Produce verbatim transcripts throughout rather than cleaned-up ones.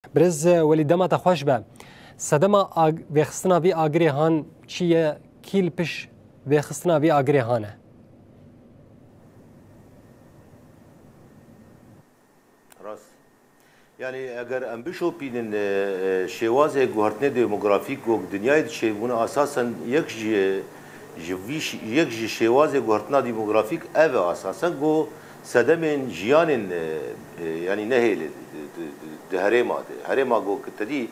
Birêz Welîd, dema te xweş be. Sedema ag-, vêxistina vî agirê han çi ye? Kî li piş vêxistina vî agirê han e? Rast. Yani eger em bişopînin, e, e, şêwazê guhertinê demografîk ku dinyayê diçêbûne, asasen yek ji, ji vî ş-, yek ji şêwazê guhertina demografîk ev e asasen ku sedemên jiyanên, e, e, yani nehêle di, di, di, di herêma de. Herêma ku ki tedî,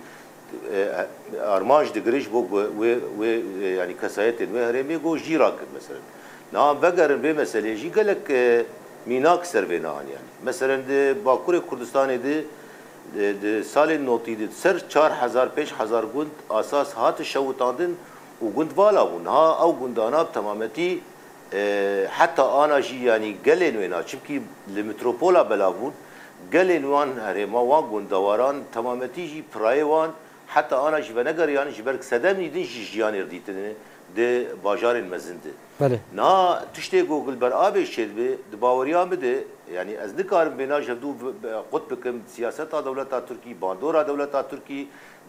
e, armanc digire ji bo ku wê, wê, e, yani kesayetên wê herêmê ku jî rakir meselen. Niha vegerin vê meseleyê jî gelek, e, mînak ser vê nehan yani. Meselen di Bakurê Kurdistanê de, e, di salên notî de ser çar hezar pênc hezar gund asas hate şewitandin û gund vala bûn. Niha ew gundana bi temametî, e, heta ana jî yani gelên wêna, çimkî li metropola belav bûn, gelên wan herêma, wan gundewaran temametî jî pirayê wan heta ana jî venegeriyan, ji ber sedemî din jî jiyanê re dîtine di bajarên mezin de. Belê. Niha tiştê ku li ber avê çêdibe, di baweriya min de, yani ez nikarim vêna ji hevdû v-, v-, qut bikim, siyaseta dewleta Tirkî, bandora dewleta Tirkî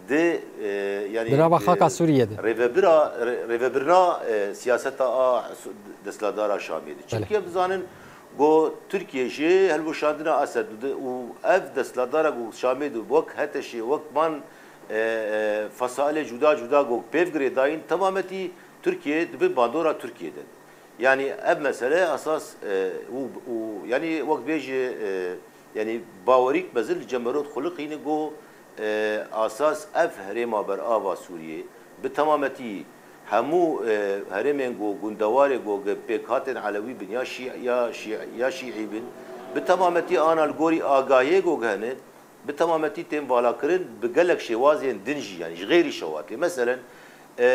di, e, yani, Di nava xaka e, Sûriyê de. Rêvebira, rê-, rêvebirina, e, siyaseta a su-, desthilatdara Şamê de. Belê. Çimkî em dizanin ku Tirkiye ji hilweşandina Esed de û ev desthilatdara ku Şamê de wek HTŞ'ê, wek van, e, e, fesailê cuda cuda ku pêv girêdayîn, temametî Tirkiye di bin bandora Tirkiye de. Yani ev mesele esas, e, û, û, yani wek bêjî, e, yani bawerîk mezin li cem merot xuliqîne ku, e, asas ev herêma berava Sûriyê bi temametî hemû, e, herêmên ku gundewarê ku pêkhatên Elewî bin ya Şî-, ya Şî-, ya Şîî bin, bi temametî ana li gorî agahiyê ku hene, bi temametî tên valakirin bi gelek şêwazên din jî, yani ji xêrî şewatê. Meselen, e,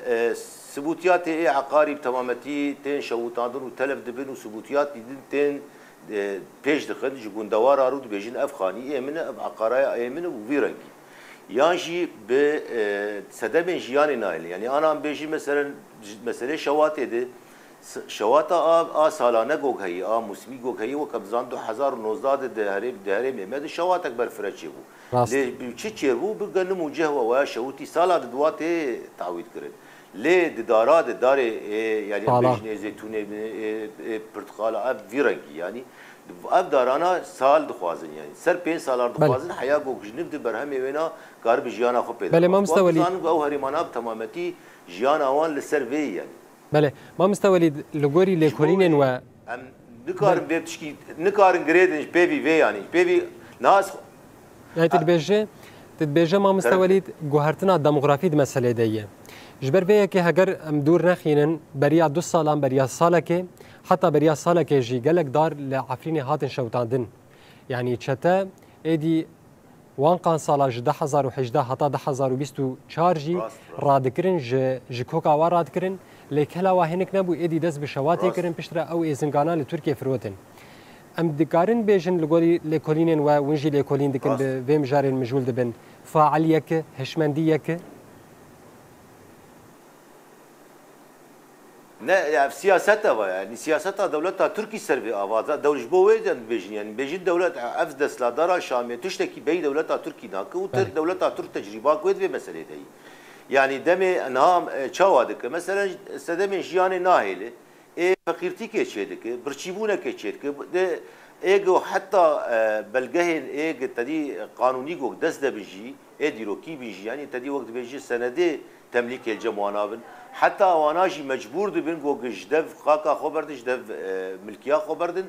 e, sibûtiyatê ê eqarî bi temametî tên şewitandin û telef dibin û sibûtiyatî din tên, e, pêş dixin, ji gundewara rû dibêjin ev xanî ê min e, ev eqaraya ê min e û vî rengî. Yan jî bi, e, sedemên jiyanê nayêlin. Yani ana em bêjî meselen, ji meselê şewatê de, S-, şewata a, a salane gog heyî, a mûsimî gog heyî, wek em dizanin du hezar û nozdeh de di herêm-, di herêmê me de şewatek berfireh çêbû. Rast. Lê bi çi çêbû? Bi genim û cihwa waya şewitî sala di duwa tê tawît kirin. Lê di dara de, darê, ê, yani em Pala. bêjin ê zeytûnê, ê, ê pirtiqala, ev vî rengî yani. Ev darana sal dixwazin yani. Ser pênc salar Belê. dixwazin, heya gog ji niv di berhemê wêna kar bi jiyana xwe pêda Belê, bike. Mamoste Wan Welî. dizanin ku ew herêmana bi temametî jiyana wan li ser vê ye yani. Belê. Mamoste Welîd, li gorî Ji bo lêkolînên wê we em nikarin vê tişkî, nikarin girêdin ji pêvî vê yanî. Ji pêvî nas Yani tu dibêje, tu dibêje Mamoste Kerem. Welîd, guhertina demografî di meselê de ye. Ji ber vê yekê heger em dûr nexînin, beriya du salan, beriya salekê, heta beriya salekê jî gelek dar li Efrînê hatin şewitandin. Yani çete êdî Wan qansala ji du hezar û hejdeh heta du hezar û bîst û çar jî Rast, rast. radikirin, ji, ji koka wan radikirin, lê kela wa hinek nebû, êdî dest bi şewatê Rast. kirin, piştre ew êzingana li Tirkiyê firotin. Em dikarin bêjin li gorî lêkolînên we, win jî lêkolîn dikin, Rast. bi vê mijarên mijûl dibin, fail yek e, hişmendî yek e? Ne, ya, siyaseta va, yani siyaseta dewleta Tirkî ser vê ava da, dew-, ji bo wê de dibêjin, yani bêjin dewlet, ev desthilatdara Şamê tiştekî bey dewleta Tirkî nake û te Belê. dewleta Tirk tecrîba ku wê di vê meselê de yî. Yani demê niha, e, çawa dike? Mesela sedemên jiyanê nahêle, ê feqîrtîkê çêdike, birçîbûnekê çêdike, de ê go heta, e, belgehên ê gi tedî qanûnî go dest de bin jî, ê dîrokî bin jî, yani tedî wek dibêjî senedê temlîkê li cem wana bin. Heta wana jî mecbûr dibin ku ji dev xaka xwe berdin, ji dev, e, milkiya xwe berdin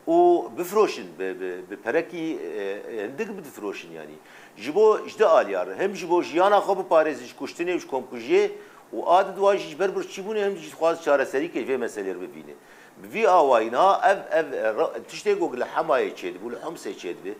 û bifroşin, bi, bi, bi perekî, e, e, hindik bidifroşin yanî. Ji bo, ji di aliya re, hem ji bo jiyana xwe biparêzin ji kuştinê û ji komkujiyê û a di dua jî ji ber birçîbûnê hem jî dixwaz çareserîkê ji vê meselê re bibîne. Bi vî awayî niha ev, ev, e, ra-, tiştê ku li Hemayê çêdibû, li Homsê çêdibê,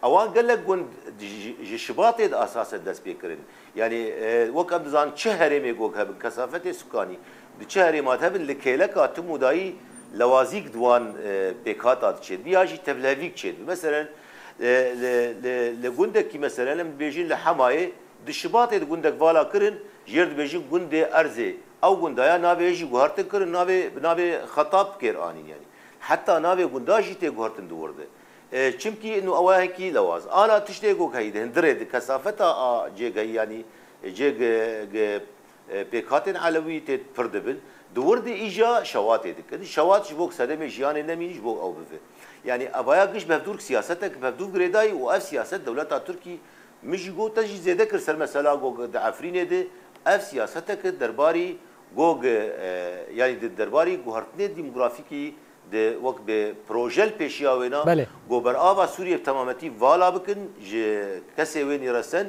ewan gelek gund ji, ji Şibatê de esasen dest pê kirin. Yanî, e, wek em dizanin çi herêmê ku hebin, kesafetê sukanî, di çi herêma de hebin, li kêleka tim û dayî lewazîk di wan, e, pêkhata de çêdibî, ya jî tevlihevîk çêdibî. Meselen, e, li, li, li gundekî, meselen, em dibêjin li Hemayê, di Şibatê de gundek vala kirin, jêr dibêjin gundê Erzê. Ew gunda ya navê jî guhertin kirin, navê, bi navê Xetab kêr anîn yanî. Heta navê gunda jî tê guhertin di wir de. E, çimkî nu ewa hekî lewaz. Ana tiştê gok heyî di hindirê di kesafeta a cêgehî, yanî, e, cêg-, ge-, e, pêkhatên Elewî tê pir dibin. Di wir de îja şewatê dikin. Şewat ji bo sedemê jiyanê nemînî ji bo ew bivi. Yanî evaya giş bevdûr siyasetek bevdûr girêdayî û ev siyaset dewleta Tirkî min jî got te jî zêde kir ser mesela gok di Efrînê de ev siyasetek derbarî gok, e, yanî di derbarî guhertinê demografîkî di wek bi proje li pêşiya wêna Belê. Go berava Sûriyê bi temametî vala bikin ji kesê wê nêresen,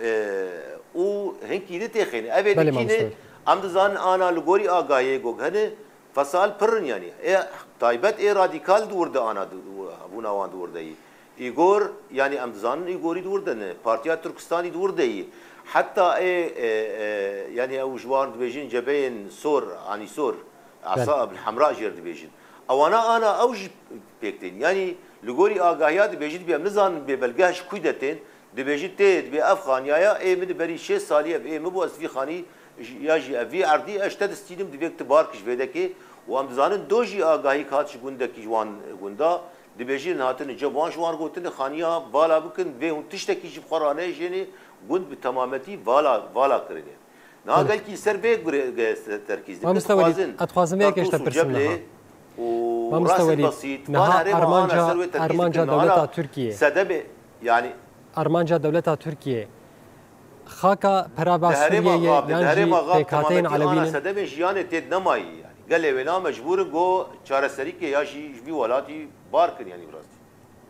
e, û hinkî di têxêne. Ev ê Belê, dikîne, mamoste. Em dizanin ana li gorî agahiyê gog hene, fesal pir in yanî. Ê taybet ê radîkal di wir de ana di, hebûna wan di wir de yî. Îgor, yanî em dizanin Îgorî di wir de ne, Partiya Tirkistanî di wir de yî. Heta ê, e, e, yanî ew ji wan dibêjin cebeyên sor, anî sor, Belê. Esa bil hemra jêr dibêjin. Ewana ana ew jî pêk tên. Yanî li gorî agahiya dibêjin, dibê em nizanin bê belge ji kû de tên, dibêjin tê, dibê ev xaniyaya ê min di berî şêst salî ev ê min bû, ez vî xanî j-, ya jî ev vî erdî ez ji te distînim, divê tu bar kij vê dekê û em dizanin do jî agahî hat ji gundekî ji wan gunda, dibêjin hatine cem wan ji wan gotine xaniya vala bikin, vê hûn tiştekî jî bi xwe ranehêjênê, gund bi temametî vala, vala kirine. Niha Belê. Gelkî ser vê gure-, ge-, se-, terkîz dikin. Mamoste Welîd, dixwazin ez dixwazim vê yekê ji te Tartûs û pirsim Ceblê niha. û Mamoste Rasî Welîd, Basît, niha van herêma ana armanca, ser wê terkîz armanca dikin. Dewleta Ana Tirkiyê. Sedemê, yanî Armanca dewleta Tirkiyê. Xaka perava Di herêma Sûriyeyê Xapê, di yan jî herêma Xap pêkhateyên tematî ana Elewî ne? sedemê jiyanê tê nemayî yanî. Gelê wêna mecbûr in go çareserîkê ya jî ji vî welatî bar kin yanî bi rastî.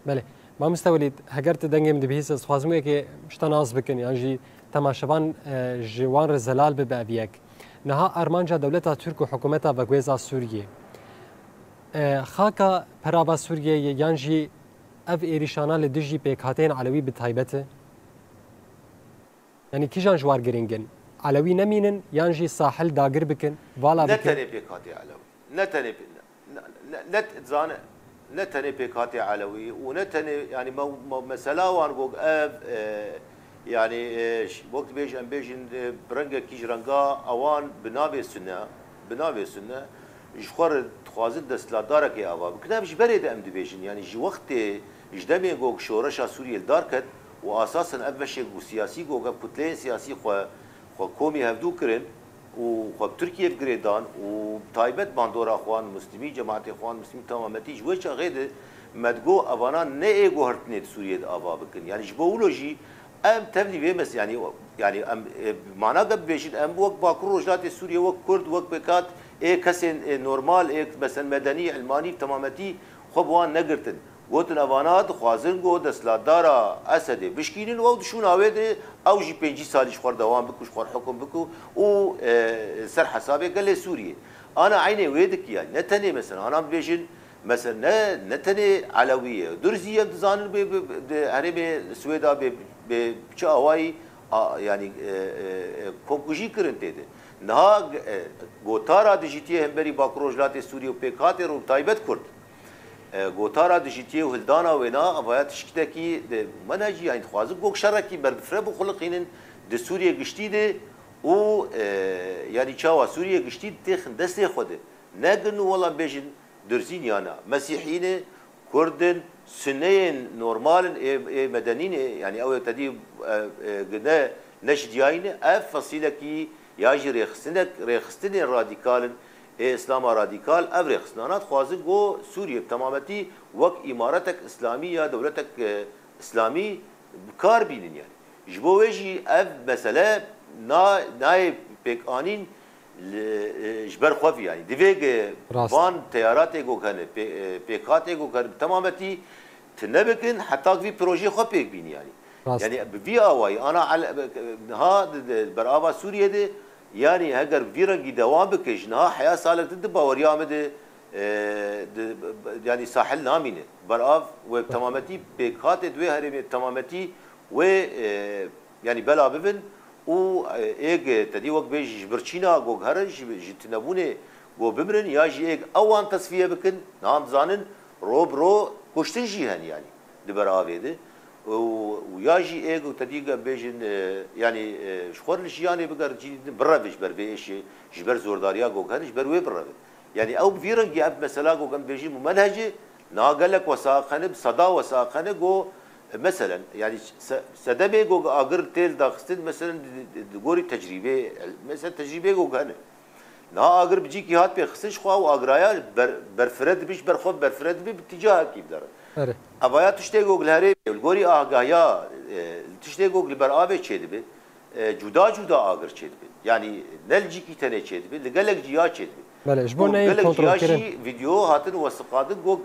Belê. Mamoste Welîd, heger tu dengê min dibihîs, ez dixwazim wekê ji te nas bikin, yan jî temaşevan, e, ji wan re zelal bibe ev yek. Niha armanca dewleta Tirk û hikûmeta veguhêza Sûriyê, e, xaka perava Sûriyeyê yan jî ev êrîşana li dijî pêkhateyên Elewî bi taybet e? Yanî kîjan ji war girîng in? Elewî nemînin yan jî sahil dagir bikin, vala Ne bikin? tenê pêkhatê Elewî. Ne tenê pê-, ne, ne, ne, ne t-, zane, ne tenê pêkhatê Elewî û ne tenê, yanî me, me, mesela wan gog ev, e, yanî, e, ş-, wek dibêj, em bêjin, e, bi rengekî ji renga ewan bi navê Sunne, bi navê Sunne, ji xwe re dixwazin desthilatdarekê ava bikin. Ev ji berê de em dibêjin, yanî ji wextê, ji demê gog şoreşa Sûriyê li dar ket û asasen ev beşê ku siyasî gog ev kutleyên siyasî xwe, xwe komî hevdû kirin û xwe bi Tirkiyê bi girê dan û bi taybet bandora xwan Muslimî, cemaetê xwan Muslimî temametî ji wê çaxê de me digo evana ne ê guhertinê di Sûriyê de ava bikin. Yanî ji bo wilo jî em tevlî vê mes-, yanî, yanî em, e, mana ge bibêjin, em wek Bakur Rojhilatê Sûriyê, wek Kurd, wek pêkat, ê kesên, e, normal, ê mesen medenî, ilmanî, temametî xwe bi wan negirtin. Gotin evana dixwazin go desthilatdara Esedê bişkînin û ew di şûna wê de ew jî pêncî salî ji xwe re dewam biku, ji xwe re hukum biku û, e, ser hesabê gelê Sûriyê. Ana eynê wê dikî, yanî ne tenê mesela, ana bibêjin, Mesela ne, ne tenê Elewî ye. Durzî ye, dizanin bê, bê, bê, di herêmê Swêda bê, bê çi awayî, a, yanî, e, e, e, komkujî kirin tê de. Niha, e, gotara dijîtiyê hemberî Bakur Rojhilatê Sûriyê û pêkhatê re û taybet Kurd. E, gotara dijîtiyê û hildana wêna, avaya tişkîtekî de menhecî, yanî dixwazin gok şerekî berdifre bixuliqînin di Sûriyê giştî de û, e, yanî çawa Sûriyê giştî têxin destê xwe de. Negin û wela bêjin, Durzîn ya na, Mesîhî ne, Kurd in, Suneyên normal in, ê, ê medenî ne, yanî ew ê tedî, e, e, ne, ne ji diyayî ne, ev fesîlekî ya jî rêxistinek, rêxistinên radîkal in, ê Îslama radîkal, ev rêxistinana dixwazin go Sûriye bi temametî wek îmaretek Îslamî ya dewletek, e, Îslamî bi kar bînin yanî. Ji bo wê jî ev mesele na-, nayê pêkanîn li, e, ji ber xwe vî yanî. Divê ge Rast. van teyaratê ku hene, pê-, e, pêkhatê ku hene bi temametî tune bikin heta ku vî projeyê xwe pêk bînin yanî. Rast. Yanî bi vî awayî ana ele-, niha di, di berava Sûriyê de yanî heger vî rengî dewam bike ji niha heya salek din di baweriya min de, e, di, yanî sahil namîne. Berav we bi temametî pêkhatê di wê herêmê bi temametî wê, e, yanî bela bibin û, e, êg te dî wek bêjî ji birçîna gog herin, ji, ji tunebûnê go bimirin ya jî êg ew wan tesfiye bikin, niha em dizanin ro bi ro kuştin jî hene yanî di ber avê de. Û, û ya jî êg û te dî em bêjin, e, yanî, e, ji xwe li jiyanê bigerin, cî din birevin ji ber vê êşê, ji ber zordariya gog hene, ji ber wê birevin. Yanî ew bi vî rengî ev mesela gog em dibêjin û menhecê Niha gelek wesax hene, bi seda wesax hene, go, e, meselen, yani se-, sedemê go agir tê li daxistin, meselen, di, di, di gorî tecrîbê, mesela tecrîbê go hene. Niha agir bi cîkî hat pêxistin, ji xwe û agiraya ber-, berfire dibe, ji ber xwe berfire dibe, bi tîcahekî bidere. Erê. Evaya tiştê go li herêmê, li gorî agahiya, e, tiştê go li ber avê çêdibe, e, cuda cuda agir çêdibe. Yani ne li cîkî tenê çêdibe, li gelek ciya çêdibe. Belê, ji bo Û neyên gelek ciya kontrolkirin. Jî vîdeo hatin wesiqandin, go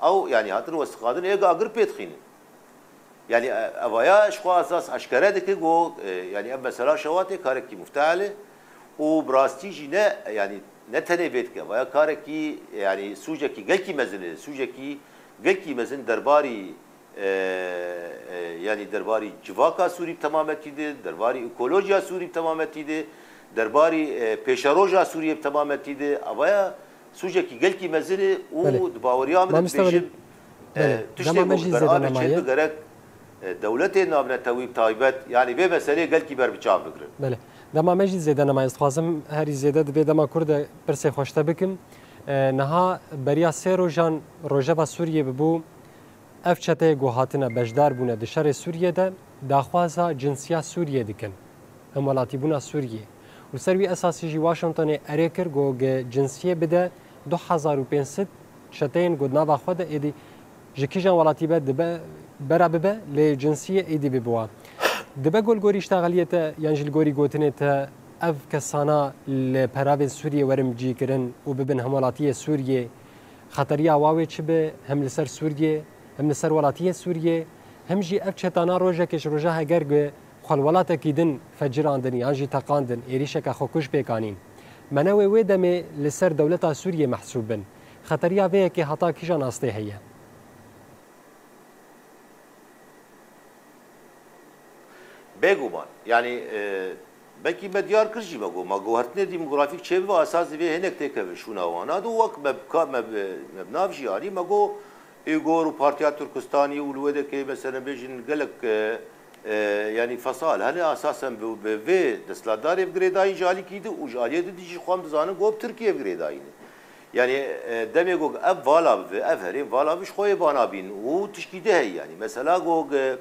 ew, yani hatin wesiqandin, ê agir pê dixînin. Yani, e, evaya ji xwe esas eşkere dike, go, e, yani ev mesela şewatê karekî muftehel e û bi rastî jî ne, yani ne tenê vê dike, evaya karekî, yani sûcekî gelkî mezin e, sûcekî gelkî mezin derbarî, e, e, yani derbarî civaka Sûrî bi temametî de, derbarî ekolojiya Sûrî bi temametî de, derbarî, e, pêşeroja Sûriyê bi temametî de, evaya sûcekî gelkî mezin e û Belê. Di baweriya min Mamoste dibêjim, Welîd, e, Belê, tiştê dema me ku jî li ber zêde avê nemaye. Çêdibe gerek, e, dewletên navnetewî bi taybet, yani vê meseleyê gelkî ber bi çav bigirin. Belê. Dema me jî zêde nemaye. Ez dixwazim herî zêde di vê dema kur de pirsê xwe ji te bikim. E, niha beriya sê rojan rojeva Sûriyê bibû, ev çeteyê ku hatine beşdar bûne di şerê Sûriyê de, daxwaza cinsiya Sûriyê dikin. Hemwelatîbûna Sûriyê. Û ser wî esasî jî Washingtonê erê kir ku gi cinsiyê bide du hezar û pênc sed çeteyên ku di nava xwe de êdî ji kîjan welatî be dibe, bera bibe, lê cinsiyê êdî bibe wa. Dibe ku li gorî îştaxeliyê te yan jî li gorî gotinê te ev kesana li peravên Sûriyê werin cîkirin û bibin hemwelatiyê Sûriyê, xeteriya wa wê çi be hem li ser Sûriyê, hem li ser welatiyê Sûriyê, hem jî ev çetana rojekê ji roja heger gi xwe li welatekî din fecirandin yan jî teqandin, êrîşeke xwekuj pêk anîn. Me ne wê wê demê li ser dewleta Sûriyê mehsûb bin. Xeteriya vê yekê heta kîjan astê heye? Bêguman. Yani, e, belkî me diyar kir jî me got. Me guhertinê demografîk çêbibe, esasî vê hinek têkeve şûna wan. Ado wek me bi ka-, me bi, me bi nav jî anî, me got, Îgor û Partiya Turkistanî û li wê dekê, mesela, bêjin gelek, e, e, yani fesal hene, esasen bi, bi vê desthilatdarê bi girêdayî ji alîkî di û ji aliyê di jî xwe em dizanin ku bi Tirkiye bi girêdayî ne. Yani, e, demê ku ev vala bibe, ev herêm vala bibe, ji xwe yê vana bîn û tişkî di heye yani. Mesela ku, e,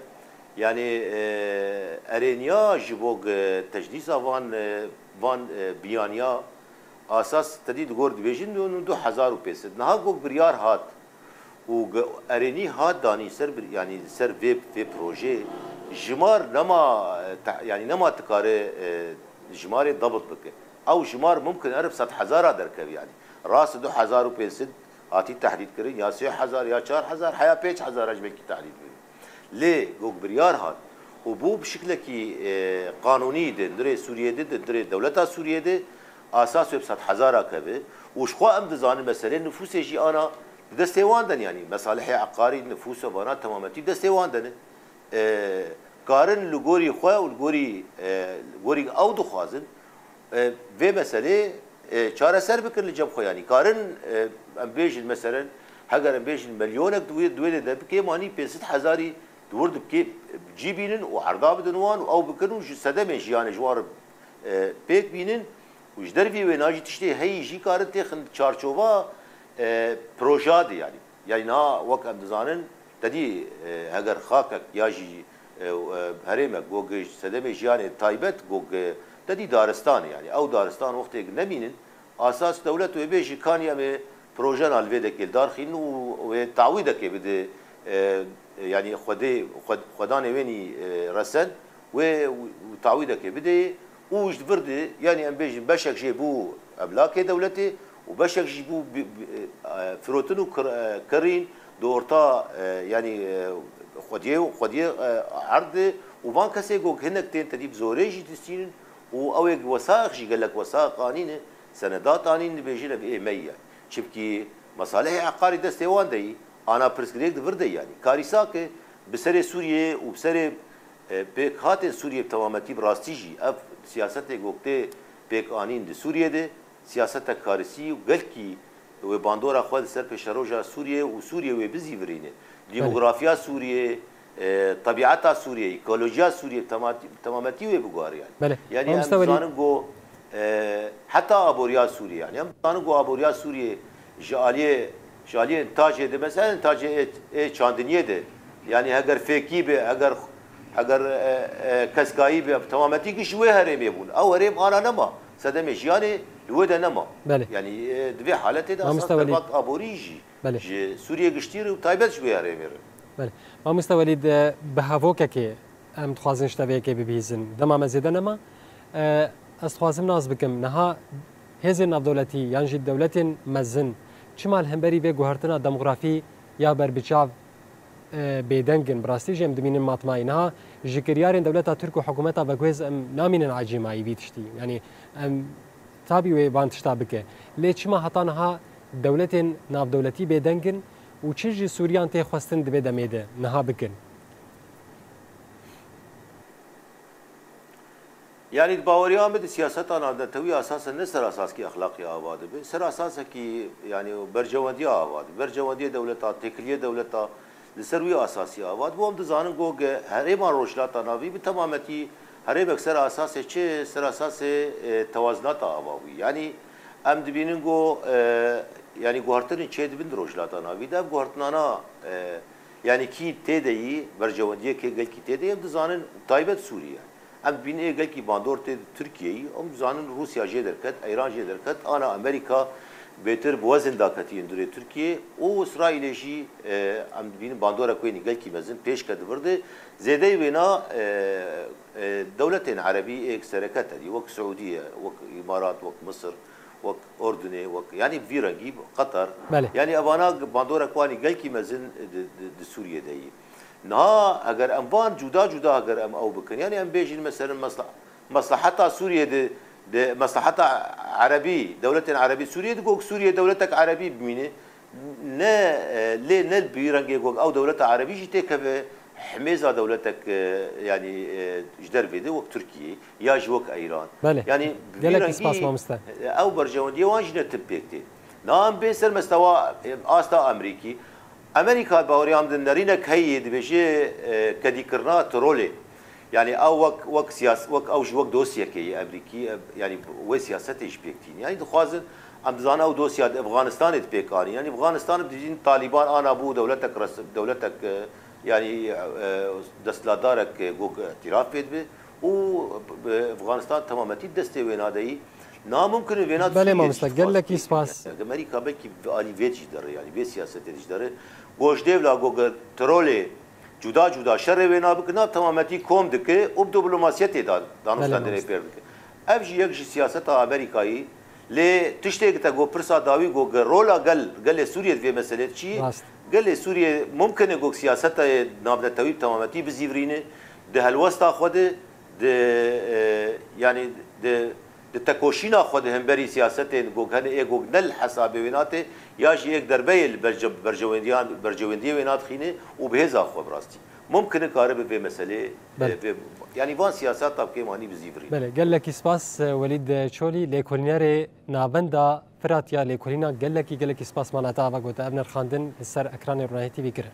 yani, e, erêniya ji bo, e, tecdîsa van, e, van, e, biyaniya asas tedî di gor dibêjin du hezar û pênc sed. Niha ku biryar hat û ge-, erênî hat danî ser bir, yanî ser vê, vê projeyê jimar nema, e, te-, yanî nema dikare, e, jimarê dabit bike. Ew jimar mumkin erib sed hezara derkeve yanî. Rast du hezar û pênc sed hatî tehdîd kirin, ya sê hezar, ya çar hezar, heya pênc hezar ji belkî tehdîd kirin. Lê gog biryar hat û bû bi şiklekî, e, qanûnî di nirê Sûriyê de, di nirê dewleta Sûriyê de asas wê bi sed hezara keve û ji xwe em dizanin meselê nifûsê jî ana di destê wan de ne, yanî mesalihê eqarî, nifûs û vana temametî destê wan de ne. E, karin li gorî xwe û li gorî, e, li gorî ew dixwazin, e, vê meselê, e, çareser bikin li cem xwe. Yanî karin, e, em bêjin meselen, heger em bêjin milyonek di wê, di wê de bikê manî pênc sed hezarî di wir dibikê cî bînin û erda bidin wan û ew bikin û ji sedemên jiyanê ji wan re, e, pêk bînin û ji dervî wêna jî tiştê heyî jî karin têxin çarçova, e, proja de yanî. Yanî niha wek em dizanin, te dî, e, heger xakek ya jî, e, e, herêmek, gog sedemê jiyanê taybet, gog, e, te dî daristan e. Yanî ew daristan wextê nemînin, asas dewlet wê bêjî kanî em ê projena li vê dekê li dar xînin û wê tawîdekê bide, e, yanî xwedê, xwed-, xwedanê wênî, e, resen, wê tawîdekê bidê û ji vir de, yanî em bêjin beşek jê bû emlakê dewletê û beşek jî bû bi, bi, e, firotin û kir-, e, kirîn di orta, e, yanî, e, xwediyê, xwediyê, e, erd de û van kesê ku hinek tên tedî bi zorê jî distînin û ew ê wesax jî gelek wesax anîne, senedat anîn dibêjin ev ê me ye. Çimkî mesalihê eqarî destê wan de yî, ana pirsgirêk di vir de yanî. Karîsa ke bi serê Sûriyê û bi serê, e, pêkhatên Sûriyê bi temametî bi rastî jî ev siyasetê gog tê pêk anîn di Sûriyê de, siyasetek karîsî û gelkî wê bandora xwe li ser pêşeroja Sûriyê û Sûriyê wê bizîvirîne. Belê. Demografiya Sûriyê, e, tebîeta Sûriyê, ekolojiya Sûriyê bi tema-, temametî wê biguhare yanî. Belê. Yanî em dizanin ku, e, heta aboriya Sûriyê, yanî em dizanin ku aboriya Sûriyê ji aliyê Ji aliyên tacê de, mesela tacê ê, ê çandiniyê de, yanî heger fêkî be, heger, heger, e, e, keskayî be, temametî giş ji wê herêmê bûn. Ew herêm ana nema. Sedemê jiyanê li wê de nema. Belê. Yanî, e, di vê haletê de Mamoste esas Welîd. Berbat aborî jî Belê. Ji Sûriyê giştî re û taybet ji wê herêmê re. Belê. Mamoste Welîd, e, bi hevokekê em dixwazin ji te vê yekê bibihîzin. Dema me zêde nema. E, ez dixwazim nas bikim. Niha hêzên navdewletî yan jî dewletên mezin çima li hemberî vê guhertina demografî ya berbiçav, e, bêdeng in? Bi rastî jî em dimînin matmayî. Niha ji kiryarên dewleta Tirk û hikûmeta veguhêz em namînin ecêmayî vî tiştî. Yanî em tabî wê van tişta bike. Lê çima heta niha dewletên navdewletî bêdeng in û çi ji Sûriyan tê xwestin di vê demê de niha bikin? Yanî di baweriya min de siyaseta navnetewî esasên ne ser asasekî exlaqî ava dibe, ser asasekî, yanî berjewendiya ava dibe. Berjewendiyê dewleta, têkiliyê dewleta li ser wî asasî ava dibe. Em dizanin ku ge-, herêma Rojhilata Navî bi temametî herêmek ser asasê çi? Ser asasê, e, tewazinata ava wî. Yanî em dibînin ku, e, yanî guhertinên çê dibin di Rojhilata Navî de, ev guhertinana, e, yanî kî tê de yî, berjewendiyê kê gelkî tê de yî, em dizanin taybet Sûriye. Em dibînin ê gelkî bandor tê di Tirkiyeyê, em dizanin Rûsya jê derket, Îran jê derket, ana Amerîka bêtir bi wezin daketî hundirê Tirkiyê û Îsraîlê jî, e, em dibînin bandorek wênî gelkî mezin pêşke di vir de. Zêdeyî wêna, e, e, dewletên erebî ê sereke tedî, wek Siûdiye, wek Îmarat, wek Misir, wek Urdunê, wek, yanî vî rengî Qetar. Belê. Yanî evana bandorek wanî gelkî mezin di, di, di Sûriyê de yî. Niha eger em van cuda cuda eger em ew bikin, yanî em bêjin, meselen, mesla-, meslaheta Sûriyê di, di meslaheta erebî, dewletên erebî Sûriyê di, gok Sûriyê dewletek erebî bimîne, ne, e, lê ne bi rengê gok ew dewleta erebî jî têkeve himêza dewletek, e, yanî, e, ji dervê de wek Tirkiye ya jî wek Îran. Belê. Yanî bi vî Gelekî rengî, spas, mamoste. E, ew berjewendiyê wan jî ne tim pêk tê. Niha em bên ser mestewa, e, asta Amerîkî. Amerîka baweriya min de nerînek heye dibêje, e, kedîkirina trolê. Yanî ew wek, wek siyas-, wek ew ji wek dosyekê yê Amerîkî, e, yanî wê siyasetê jî pêk tîn. Yanî dixwazin, em dizanin ew dosya di Efganistanê de pêk anîn. Yanî Efganistan dibînin Talîban ana bû dewletek res-, dewletek, e, yanî, e, desthilatdarek, e, gok îtiraf pê dibe û, e, Efganistan temametî destê wêna de yî. Namumkin e vêna Belê Sûriyê mamoste, jî gelekî dixwaz spas. Pêk bike. Amerîka belkî bi alî vê jî dere, yanî vê siyasetê jî dere. Goş dêvla gok trolê cuda cuda şerê wêna bike, na temametî kom dike û bi diplomasiyetê da-, Belê danûstandinê mamoste. Pêr dike. Ev jî yek ji siyaseta Amerîkayî. Lê tiştê te got, pirsa dawî got, ge-, rola gel, gelê Sûriyê di vê meselê de çi? Rast. Gelê Sûriyê mumkin e got siyaseta navnetewî bi temametî bizîvirîne, di helwesta xwe de, di, e, yanî di, di tekoşîna xwe de hemberî siyasetên got hene ê got ne li hesabê wê nate, ya jî êk derbeyê li berce-, berjewendiyan, berjewendiyê wê nadixîne û bi hêza xwe bi rastî. Mumkin e karibe vê meselê, Belê. E, vê, yanî van siyaseta bi kêmanî bizîvirî. Belê, gelekî spas, e, Welîd Çolî, lêkolînerê Navenda Firat ya lêkolîna, gelekî, gelekî spas mala te ava gote. Ev nirxandin li ser ekranê Ronahî T V kirin.